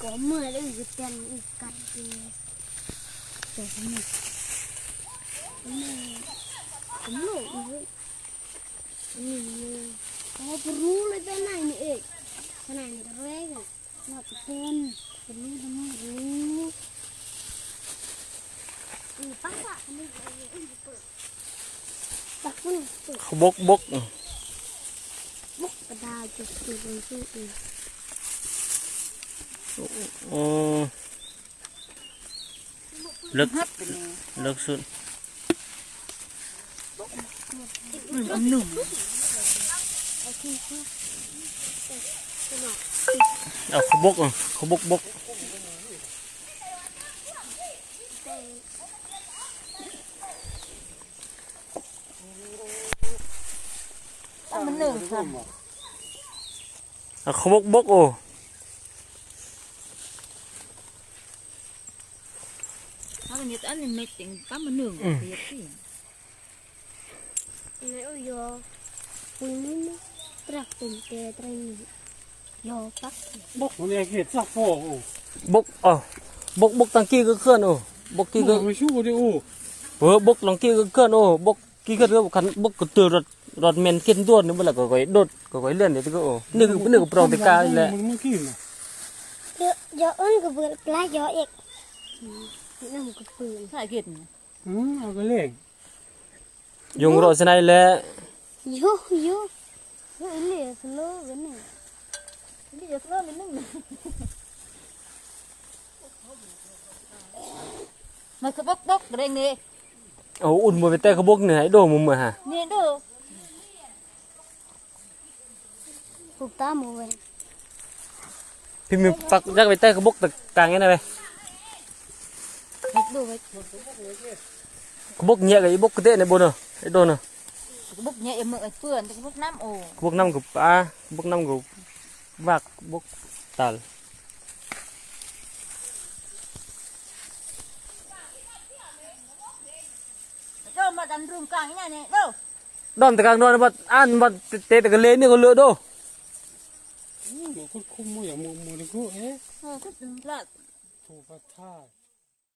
Cov muag lawm yus tiag ib ka ces cov muag, cov muag, cov muag, cov rub lawm tej nai ni, cov nai ni rub, no cov pon, cov rub, cov muag rub. Qhov boob boob. Lawv, lawv xwb. Qhov boob, qhov boob boob. Qhov boob boob os. Boob, boob, boob tag kis kawg khwb os, boob kis kawg, boob los kis kawg khwb os, boob kis kawg, boob kws twg rot men kis ntuag nws muab lawm kom doj kom liaj nws, nej kuj prob tes ka lawm. Yoo rau xwb nai lawm. Ua mus pem tej qhov boob nws hais doj mus mas ha. Phim pab yak pem tej qhov boob tas kas na. Qhov boob nyiam ko ib boob ko tej ne, boob no, ib doj no. Qhov boob nab nkaus pab, qhov boob nab nkaus vaj, qhov boob tas. Doj tas kas no, ab, tes tas kas le nej ko lawm doj.